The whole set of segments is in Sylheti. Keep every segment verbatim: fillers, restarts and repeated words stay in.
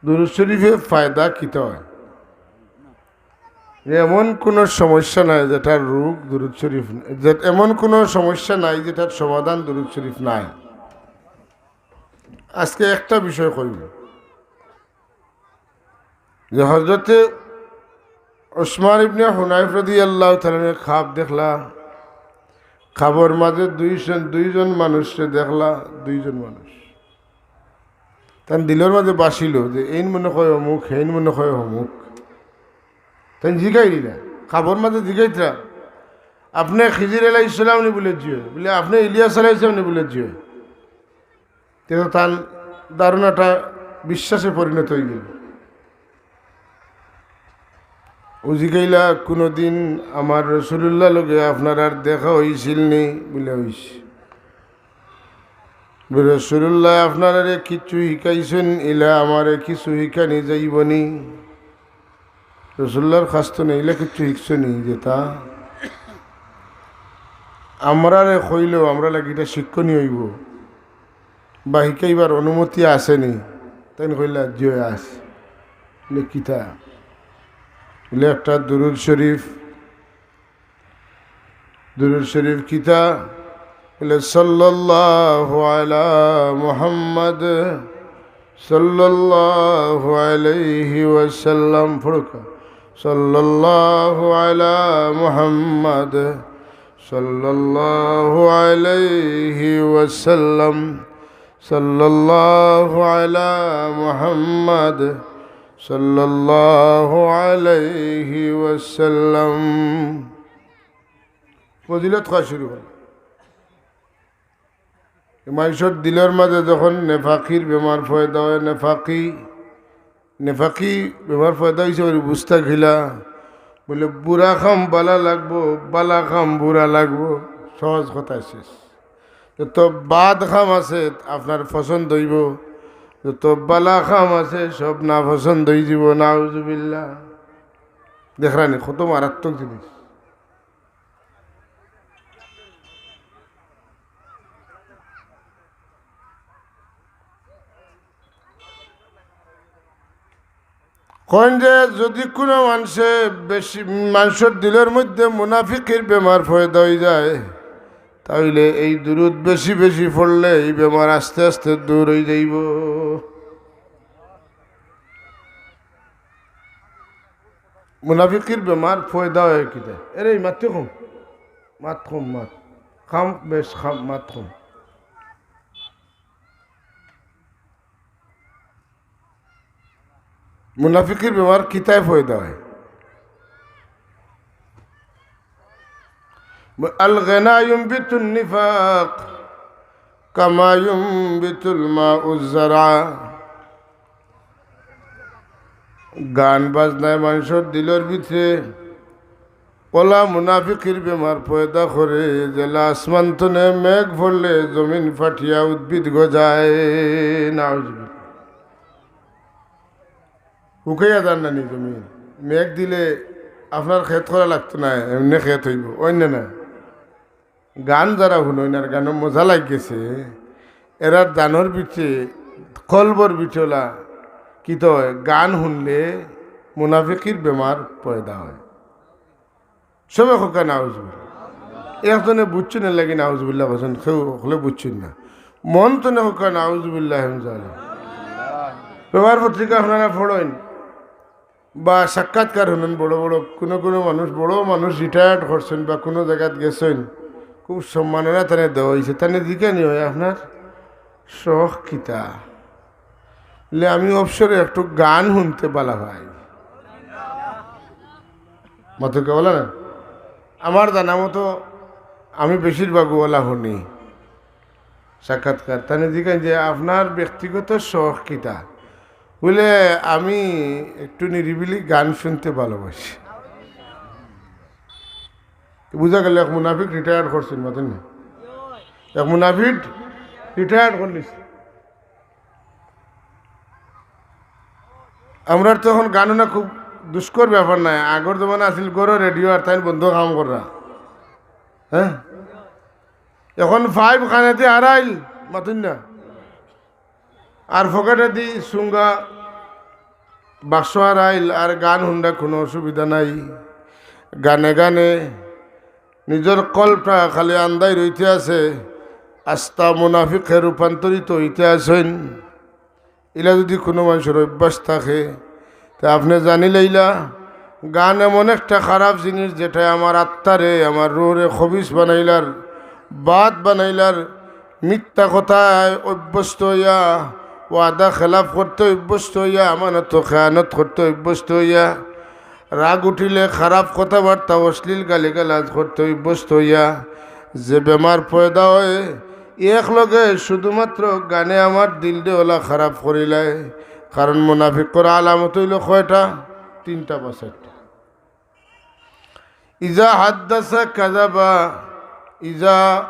দুরুদ শরীফে ফায়দা কিতা অয়? যে এমন কোনো সমস্যা নাই যেটার রোগ দুরুদ শরীফ, যে এমন কোনো সমস্যা নাই যেটার সমাধান দুরুদ শরীফ নাই। আজকে একটা বিষয় কইব যে হযরতে উসমান ইবনে হুনাইফ রাদিয়াল্লাহু তাআলা আনহু খাব দেখলা, খাবর মাঝে দুইজন, দুইজন মানুষরে দেখলা, দুইজন মানুষ। তান দিলর মাঝে বাসিল যে এইন মনে কয় অমুক, হেইন মনে কয় অমুক। তাইন জিগাইলা, খাবর মাঝে জিগাইতরা, "আপনে খিজির আলাইহিস সালাম নি?" বুলে, "জি অয়।" বুলে, "আপনে ইলিয়াস আলাইহিস সালাম নি?" বুলে, "জি অয়।" তে তো তান ধারণাটা বিশ্বাসে পরিণত অইগেল। ও জিগাইলা, "কুনুদিন আমার রসুলুল্লাহর লগে আপনারার দেখা অইছিল নি?" বুলে, "অইছে।" বুলে, "রসুলুল্লায় আপনারারে কিচ্ছু হিকাইছইন, ইলা আমারে কিছু হিকানি যাইবো নি?" রসুলুল্লাহর কাছ থনে ইলা কিচ্ছু হিকছো নি যেটা আমরারে কইলেও আমরার লাগি ইটা শিক্ষণীয় অইবো? বা হিকাইবার অনুমতি আছে নি? তাইন কইলা, "জি অয়, আছে।" বুলে, "কিতা?" বুলে, "একটা দুরুদ শরীফ।" দুরুদ শরীফ কিতা? বুলে, "সাল্লাল্লাহু আলা মুহাম্মদ, সাল্লাল্লাহু আলাইহি ওয়াসাল্লাম।" পড়ুক্কা, "সাল্লাল্লাহু আলা মুহাম্মদ, সাল্লাল্লাহু আলাইহি ওয়াসাল্লাম, সাল্লাল্লাহু আলা মুহাম্মদ, সাল্লাল্লাহু আলাইহি ওয়াসাল্লাম।" ফজিলত কওয়া শুরু অইল। মানষর দিলর মাঝে যখন নেফাকির বেমার পয়দা অয়, নেফাকি, নেফাকি বেমার পয়দা অইছে, ওই বুঝতা খিলা, বুলে, "বুরা কাম বালা লাগবো, বালা কাম বুরা লাগবো।" সহজ কথা শেষ। যত বাদ কাম আছে আপনার পছন্দ অইবো, যত বালা কাম আছে সব নাপছন্দ অইযিবো। নাউজুবিল্লাহ। দেখরানি কত মারাত্মক জিনিস। কইন যে যুদি কুনু মানষে বেশি, মানষর দিলর মধ্যে মুনাফিকির বেমার পয়দা অইযায়, তাইলে এই দুরুদ বেশি বেশি পড়লে এই বেমার আস্তে আস্তে দূর অইযাইবো। মুনাফিকির বেমার পয়দা অয় কিতা? এরে, মাততে কম, মাত কম, মাত। কাম বেশ, কাম, মাত কম। মুনাফিকির বেমার কিতায় পয়দা অয়? আল গিনা ইউনবিতুন নিফাক কামা ইউনবিতুল মাউজ জারআ। গান বাজনায় মানষর দিলর ভিতরে অলা মুনাফিকির বেমার পয়দা করে, যেলা আসমান তনে মেঘ পড়লে জমিন ফাটিয়া উদ্ভিদ গজায়। নাউজুবিল্লাহ। হুকাইয়া যার না নি জমিন? মেঘ দিলে আপনার খেত করা লাগতো নায়, এমনে খেত অইবো, অইন্য না? গান যারা হুনইন আর গানো মজা লাগিগেছে, এরার জানর ভিতরে, কলবর ভিতরে অলা কিতা অয়, গান হুনলে মুনাফিকির বেমার পয়দা অয়। সবে কউক্কা নাউজুবিল্লাহ। একজনে বুঝছইন এরলাগি নাউজুবিল্লাহ কইছইন, কেউ হকলে বুঝছইন না। মন তনে কউক্কা নাউজুবিল্লাহ মিন জালিক। পেপার পত্রিকা আপনারা পড়ইন, বা সাক্ষাৎকার হুনইন, বড় বড় কুনু কুনু মানুষ, বড় মানুষ retired করছইন বা কুনু জাগাত গেছইন, খুব সম্মাননা তানে দেওয়া অইছে। তানে জিকানি অয়, "আপনার শখ কিতা?" বলে, "আমি অবসরে একটু গান হুনতে বালা পাই।" মাতউক্কা, অলা না? আমার জানা মতো আমি বেশিরভাগ অলা হুনি। সাক্ষাৎকার, তানে জিকাইন যে, "আপনার ব্যক্তিগত শখ কিতা?" বলে, "আমি একটু নিরিবিলি গান শুনতে ভালোবাসি।" বুঝা গেল, এক মুনাফিক retired করছইন, মাতইন না? এক মুনাফিক retired করলিছে। আমরার তো অখন গান হুনা খুব দুষ্কর ব্যাপার নায়। আগর জমানা আছিল ঘরো রেডিও, আর তাইন বন্ধ কাম কররা। হ্যাঁ, অখন পাইপ কানেদি হারাইল, মাতইন না? আর পকেটেদি সুঙ্গা বাক্স হারাইল আর গান হুনরা কুনু অসুবিধা নাই। গানে গানে নিজর কলবটা খালি আন্দাই রইতে আছে, আস্তা মুনাফিকে রূপান্তরিত অইতে আছইন। ইলা যুদি কুনু মানষর অভ্যাস থাকে, তে আপনে জানিলাইলা, গান এমন একটা খারাপ জিনিস যেটায় আমার আত্মারে, আমার রুহরে খবিস বানাইলার, বাদ বানাইলার, মিথ্যা কথায় অভ্যস্ত অইয়া, ওয়াদা খেলাফ করতে অভ্যস্ত অইয়া, আমানত খেয়ানত করতে অভ্যস্ত অইয়া, রাগ উঠিলে খারাপ কথাবার্তা, অশ্লীল গালিগালাজ করতে অভ্যস্ত অইয়া যে বেমার পয়দা অয়, এক লগে শুধুমাত্র গানে আমার দিলরে অলা খারাপ করিলায়। কারণ মুনাফিকর আলামত অইলো কয়টা? তিনটা বা চাইরটা। ইজা হাদ্দাসা কাযাবা, ইজা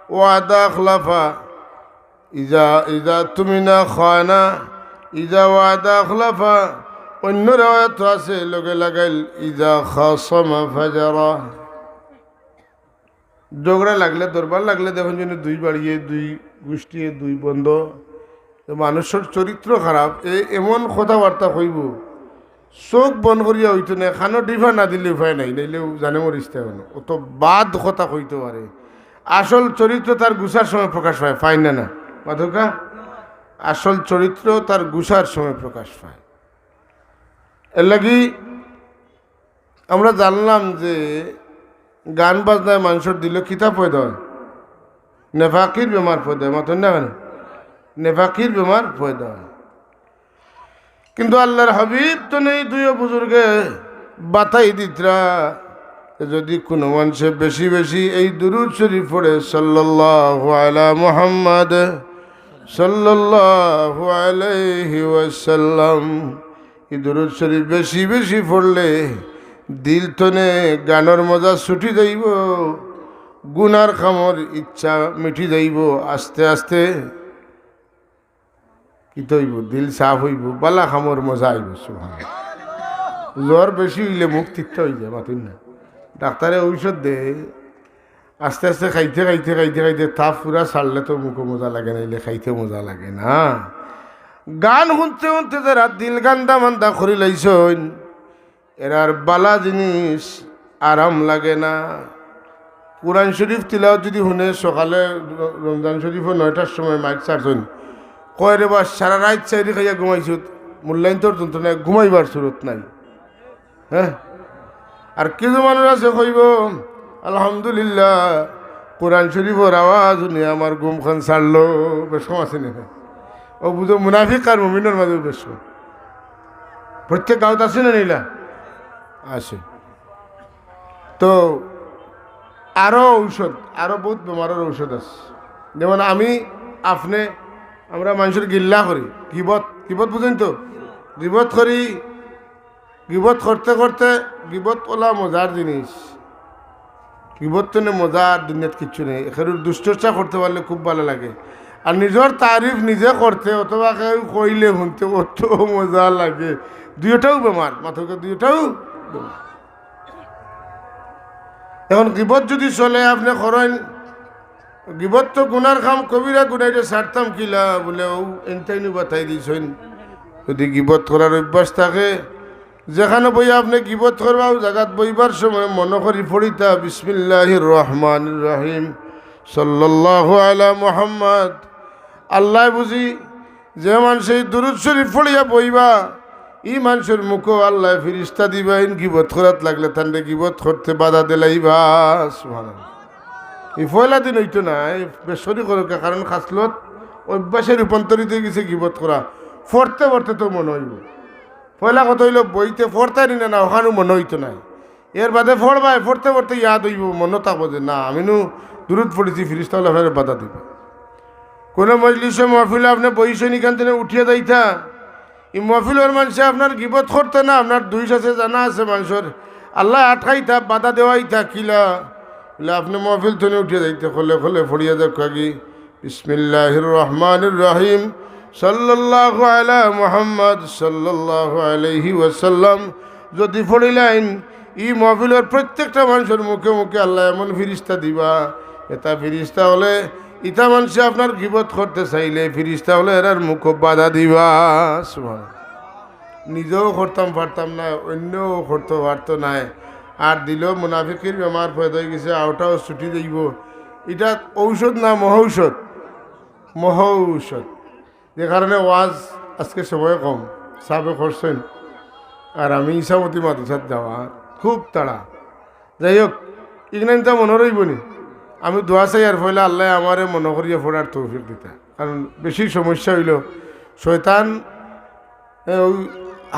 ওয়াদা আখলাফা, ইজা, ইজা তুমিনা খানা, ইজা ওয়াদা আখলাফা। অন্য রেওয়ায়ত আছে, লগে লাগাইল, ইজা খাসামা ফাজারা। ঝগড়া লাগলে, দরবার লাগলে দেখইন যেন দুই বাড়িয়ে, দুই গোষ্ঠীয়ে, দুই বন্দ। তো মানুষর চরিত্র খারাপ, এ এমন কথাবার্তা কইবো, চোখ বন্ধ করিয়া অইতো নায়, কানো টিপা না দিলে উপায় নাই, নাইলে জানে মরিস্তা অইবো। অত বাদ কথা কইতো পারে। আসল চরিত্র তার গুছার সময় প্রকাশ পায়, পায় না না? মাতউক্কা? আসল চরিত্র তার গুছার সময় প্রকাশ পায়। এর লাগি আমরা জানলাম যে গান বাজনায় মানষর দিলো কিতা পয়দা অয়? নেফাকির বেমার পয়দা অয়। মাতইন না কেনে? নেফাকির বেমার পয়দা অয়। কিন্তু আল্লার হাবিব তো নেই, দুইও বুজুর্গে বাতাই দিতরা। যুদি কুনু মানষে বেশি বেশি এই দুরুদ শরিফ পড়ে, সাল্লাল্লাহু আলা মুহাম্মাদ, সাল্লাল্লাহু আলাইহি ওয়াসাল্লাম, ই দুরুদ শরিফ বেশি বেশি পড়লে দিল তনে গানর মজা ছুটি যাইবো, গুনার কামর ইচ্ছা মিটি যাইবো আস্তে আস্তে। কিতা অইবো? দিল সাফ অইবো, বালা কামর মজা আইবো। সুবহানাল্লাহ। জ্বর বেশি অইলে মুখ তিতা অইযায়, মাতইন না? ডাক্তারে ঔষধ দেয়, আস্তে আস্তে খাইতে খাইতে খাইতে খাইতে তাপ পুরা ছাড়লে তো মুখো মজা লাগে, নাইলে খাইতে মজা লাগে না। গান হুনতে হুনতে যারা দিল গান্দা মান্দা করিলাইছইন, এরার বালা জিনিস আরাম লাগে না। কুরআন শরিফ তিলাওয়াত যুদি হুনে, সকালে র-, রমজান শরিফো নয়টার সময় মাইক ছাড়ছইন, কয়, "রে বা, সারা রাইত চাইরি খাইয়া ঘুমাইছত, মূল্যায়ন তোর যন্ত্রণায় ঘুমাইবার সুরত নাই।" হ্যাঁ? আর কিছু মানুষ আছে কইবো, "আলহামদুলিল্লাহ, কুরআন শরিফর আওয়াজ হুনি আমার ঘুমখান ছাড়লো।" বেশ কম আছে নি? ও বুঝো, মুনাফিক আর মুমিনর মাঝে বেশ কম। প্রত্যেক গাঁওত আছে না নিলা? আছে। তো আরো ঔষধ, আরো বউত বেমারর ঔষধ আছে। যেমন আমি, আপনে, আমরা মানষর গিল্লা করি, গিবত, গিবত বুঝইন তো? গিবত করি, গিবত করতে করতে, গিবত অলা মজার জিনিস। গিবত তনে মজা আর দুনিয়াত কিচ্ছু নাই। এখেরুর দুশ্চর্চা করতে পারলে খুব বালা লাগে। আর নিজর তারিফ নিজে করতে অথবা কেউ কইলে হুনতে অত মজা লাগে। দুইওটাউ বেমার, মাতউক্কা, দুইওটাউ বেমার। এখন গিবত যুদি চলে, আপনে করইন, গিবত তো গুনার কাম, কবিরা গুনা, ইটা ছাড়তাম কিলা? বুলে, অউ এনতাইনউ বাতাই দিছইন। যুদি গিবত করার অভ্যাস থাকে, যেখানো বইয়া আপনে গিবত করবা, অউ জাগাত বইবার সময় মনো করি পড়িতা, "বিসমিল্লাহির রহমানির রহিম, সাল্লাল্লাহু আলা মুহাম্মদ।" আল্লায় বুঝি যে মানষে ই দুরুদ শরিফ পড়িয়া বইবা, ই মানষর মুখো আল্লায় ফিরিস্তা দিবা, ইন গিবত করাত লাগলে তানরে গিবত করতে বাধা দিলাইবা। সুবহানাল্লাহ। ই পয়লা দিন অইতো নায়, বেশ করি করউক্কা, কারণ খাসলত অভ্যাসে রূপান্তরিত অইগেছে গিবত করা। পড়তে পড়তে তো মনো অইবো। পয়লা কথা অইলো, বইতে পড়তায় নি না, না, অখানউ মনো অইতো নায়। এর বাদে পড়বায়, পড়তে পড়তে ইয়াদ অইবো, মনো থাকবো যে, "না, আমি নু দুরুদ পড়ছি, ফিরিস্তা অকলে আপনারে বাধা দিবা।" কুনু মজলিসো, মহফিলো আপনে বইছইন, ইখান তনে উঠিয়া যাইতা, ই মহফিলর মানষে আপনার গিবত করতা না, আপনার দুষ আছে, জানা আছে মানষর, আল্লায় আটকাইতা, বাধা দেওয়াইতা, কিলা? বুলে, আপনে মহফিল তনে উঠিয়া যাইতে খলে খলে পড়িয়া যাউক্কা গি, বিসমিল্লাহির রহমানির রহিম, সাল্লাল্লাহু আলা মুহাম্মদ, সাল্লাল্লাহু আলাইহি ওয়াসাল্লাম। যুদি পড়িলাইন, ই মহফিলর প্রত্যেকটা মানষর মুখে মুখে আল্লায় এমন ফিরিস্তা দিবা, এটা ফিরিস্তা অকলে, ইতা মানষে আপনার গিবত করতে চাইলে, ফিরিস্তা অকলে এরার মুখো বাধা দিবা। সুবহানাল্লাহ। নিজেও করতাম পারতাম না, অন্যও করতে পারতো নায়। আর দিলো মুনাফিকির বেমার পয়দা অইগেছে, অউটাও ছুটি যাইবো। ইটা ঔষধ না মহৌষধ? মহৌষধ। যে কারণে ওয়াজ আজকে সময় কম, সাবে করছইন, আর আমি ইছামতি মাদ্রাসাত যাওয়া, খুব তাড়া। যাই হোক, ইখান ইনতা মনো রইবো নি? আমি দোয়া চাইয়ার পয়লা আল্লায় আমারে মনো করিয়া পড়ার তৌফিক দিতা, কারণ বেশি সমস্যা অইলো শয়তান। এ, অউ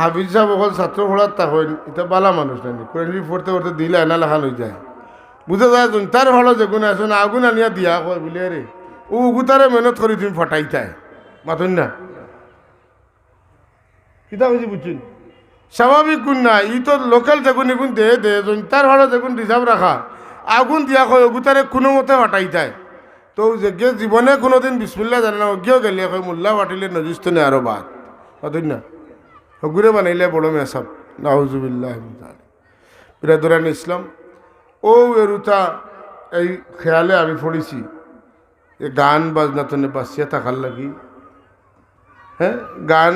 হাফিজ সাব অকল ছাত্র পড়াত থাকইন, ইতা বালা মানুষ নানি, কোরআন শরীফ পড়তে পড়তে দিল আয়না লাখান অইযায়। বুঝা যায়, জৈন্তার ফাড়ো যেগুন আছে না, আগুন আনিয়া দিয়া কয় বুলে রে, অউ অগুতারে মেহনত করি তুমি ফাটাইতায়, মাতইন না। কিতা কইছি বুঝছইন? স্বাভাবিক গুণ না, ই তো লোকাল যেগুন ইগুন দে দে, জৈন্তার ফাড়ো যেগুন রিজার্ভ রাখা, আগুন দিয়া কয় অগুতারে কুনুমতে ফাটাইতায়। তো যেগে জীবনে কুনুদিন বিসমিল্লাহ জানে না, অগিও গেলে কয় মোল্লা ফাটিলে নজিস তো নে আরো বাদ। মাতইন না। হগুরে বানাইলে বড় মেসাব। নাউজুবিল্লাহ মিন যালিক। বিরাদরান ইসলাম, অউ এরুতা এই খেয়ালে আমি পড়ছি, এ গান বাজনা তনে বাঁচিয়া থাকার লাগি, হ্যাঁ, গান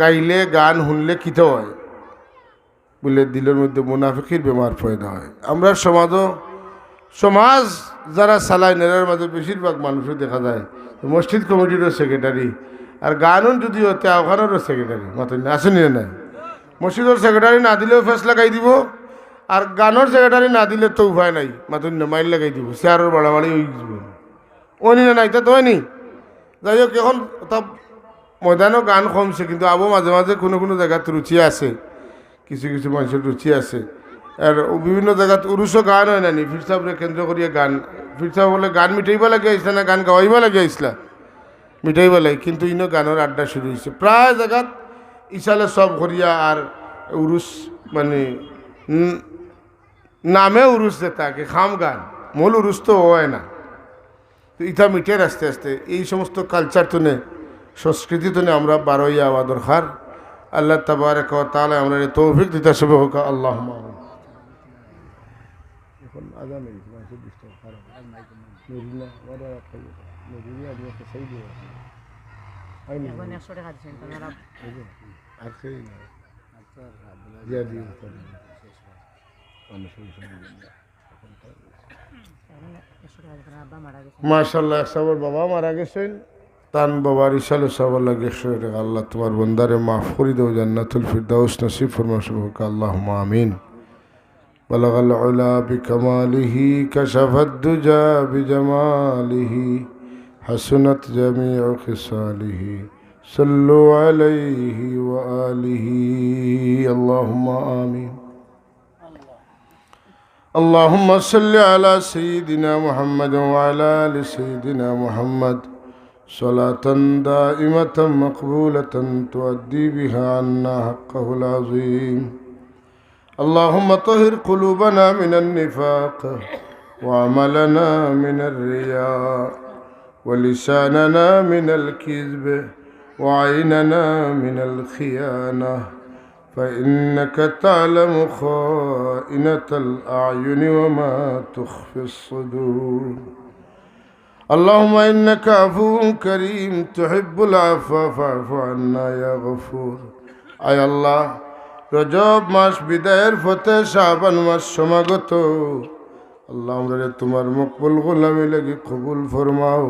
গাইলে, গান হুনলে কিতা অয়? বুলে দিলর মধ্যে মুনাফিকির বেমার পয়দা অয়। আমরার সমাজও, সমাজ যারা চালাইন, এরার মাঝে বেশিরভাগ মানুষও দেখা যায় মসজিদ কমিটিরও সেক্রেটারি, আর গানও যদি অয় তে অখানোরও সেক্রেটারি, মাতইন না, আছে নি না নাই? মসজিদর সেক্রেটারি না দিলেও ফেস লাগাই দিবো, আর গানর সেক্রেটারি না দিলে তো উপায় নাই, মাতইন না, মাইর লাগাই দিবো, চেয়ারর বাড়াবাড়ি অইযিবো। অয়নি না নাই, ইতা তো অয়নি। যাই হোক, এখন তা ময়দানো গান কমছে, কিন্তু আবো মাঝে মাঝে কুনু কুনু জাগাত রুচি আছে, কিছু কিছু মানষর রুচি আছে। আর বিভিন্ন জাগাত উরুসও গান অয় না নি, পীর সাবরে কেন্দ্র করিয়া গান, পীর সাব অকলে গান মিটাইবা লাগি আইছলা না গান গাওয়াইবা লাগি আইছলা? মিটাইবা লাগি। কিন্তু ইনো গানর আড্ডা শুরু অইছে। প্রায় জাগাত ইছালে সব করিয়া আর উরুস, মানে, উম, নামে উরুস যেতা কি খাম গান, মূল উরুস তো অয় না। তো ইতা মিটের আস্তে আস্তে। এই সমস্ত কালচার তনে, সংস্কৃতি তনে আমরা বারইয়া আওয়া দরকার। আল্লাহ তাবারাকা ওয়া তাআলা আমরারে তৌফিক দিতা, সবে কউক্কা আল্লাহুম্মা আমিন। এখন আজান অইছে, মানষর disturb খারাপ। নুরিনা, ওরা রাত খাইয়ে। নুরিনা, আমি একটা সেই দিয়ে আসি। অয়নি? এখন একশো টাকা দিছেন, তারা এই যে, আর খেয়ে না। দিয়া দিও, দিয়া দিও। অন্য সময় সময় দিন না। এখন তো এখন একশো টাকা দিছেন, আব্বা মারা গেছেন। মাশাআল্লাহ, এক সাবর বাবা মারা গেছেন। তান বাবার ইসালে সাবর লাগি একশো টাকা। আল্লাহ তুমার বন্দারে মাফ করি দেও, জান্নাতুল ফিরদাউস নসিব ফরমাও, সবে কউক্কা আল্লাহুম্মা আমিন। بلغ العلا بكماله، كشف الدجى بجماله، حسنت جميع خصاله، صلوا عليه وآله، اللهم آمين. اللهم صل على سيدنا محمد وعلى آل سيدنا محمد، صلاة دائمة مقبولة تؤدي بها عنا حقه العظيم. اللهم طهر قلوبنا من النفاق، وعملنا من الرياء، ولساننا من الكذب، وعيننا من الخيانة، فإنك تعلم خائنة الأعين وما تخفي الصدور. اللهم إنك عفو كريم تحب العفو فاعف عنا يا غفور. আয় আল্লাহ, রজব মাস বিদায়ের পথে, শাবান মাস সমাগত। আল্লাহ, আমরারে তুমার মকবুল গোলামি লাগি কবুল ফরমাও।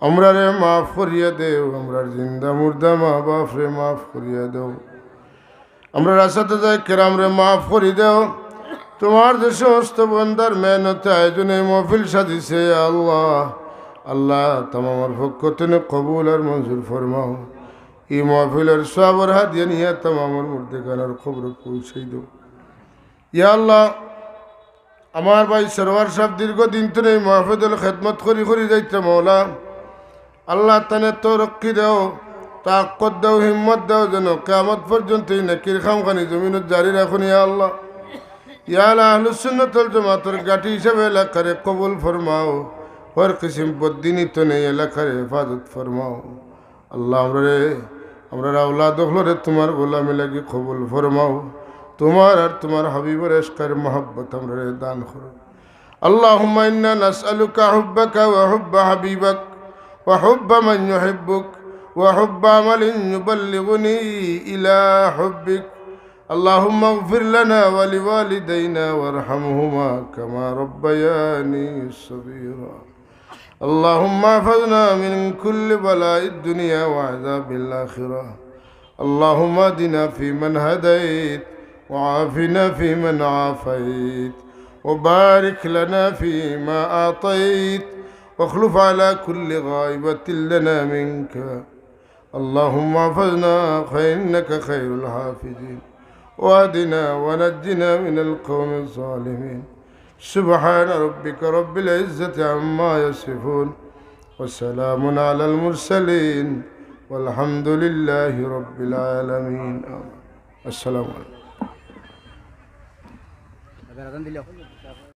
আমরারে মাফ করিয়া দেও, আমরার জিন্দা মুর্দা মা বাপরে মাফ করিয়া দেও। আমরার আসাতেজায়ে কেরামরে মাফ করি দেও। তুমার যে সমস্ত বন্দার মেহনতে আয়োজনে এই মহফিল সাজিছে, ইয়া আল্লাহ, আল্লাহ, তামামর পক্ষ তনে কবুল আর মঞ্জুর ফরমাও। এই মহফিলর সওয়াবর হাদিয়া নিয়া তামামর মুর্দেগানর কবরো পৌঁছাই দেও। ইয়া আল্লাহ, আমার ভাই সরওয়ার সাব দীর্ঘদিন তনে এই মহফিলর খেদমত করি করি যাইতা মওলা। আল্লাহ তানে তরক্কি দেও, তাকত দেও, হিম্মত দেও, যেন কিয়ামত পর্যন্ত এই নেকির কামখানি জমিনো জারি রাখইন, ইয়া আল্লাহ। ইয়া আল্লাহ, আহলুস সুন্নাত ওয়াল জামাতর গাটি হিসাবে এলাকারে কবুল ফরমাও, হর কিসিম বদদিনি তনে এই এলাকারে হেফাজত ফরমাও। আল্লাহ, আমরারে, আমরার আওলাদ অকলরে তুমার গোলামি লাগি কবুল ফরমাও। তুমার আর তুমার হাবিবর ইশক আর মহব্বত আমরারে দান করো। اللهم إنا نسألك حبك وحب حبيبك وحب من يحبك وحب عمل يبلغني إلى حبك. اللهم اغفر لنا ولوالدينا وارحمهما كما ربياني صغيرا. اللهم احفظنا من كل بلاء الدنيا وعذاب الآخرة. اللهم اهدنا فيمن هديت، وعافنا فيمن عافيت، وبارك لنا فيما أعطيت، واخلف على كل غائبة لنا منك. اللهم احفظنا فإنك خير الحافظين، واهدنا ونجنا من القوم الظالمين. سبحان ربك رب العزة عما يصفون، وسلام على المرسلين، والحمد لله رب العالمين. آمين. السلام عليكم.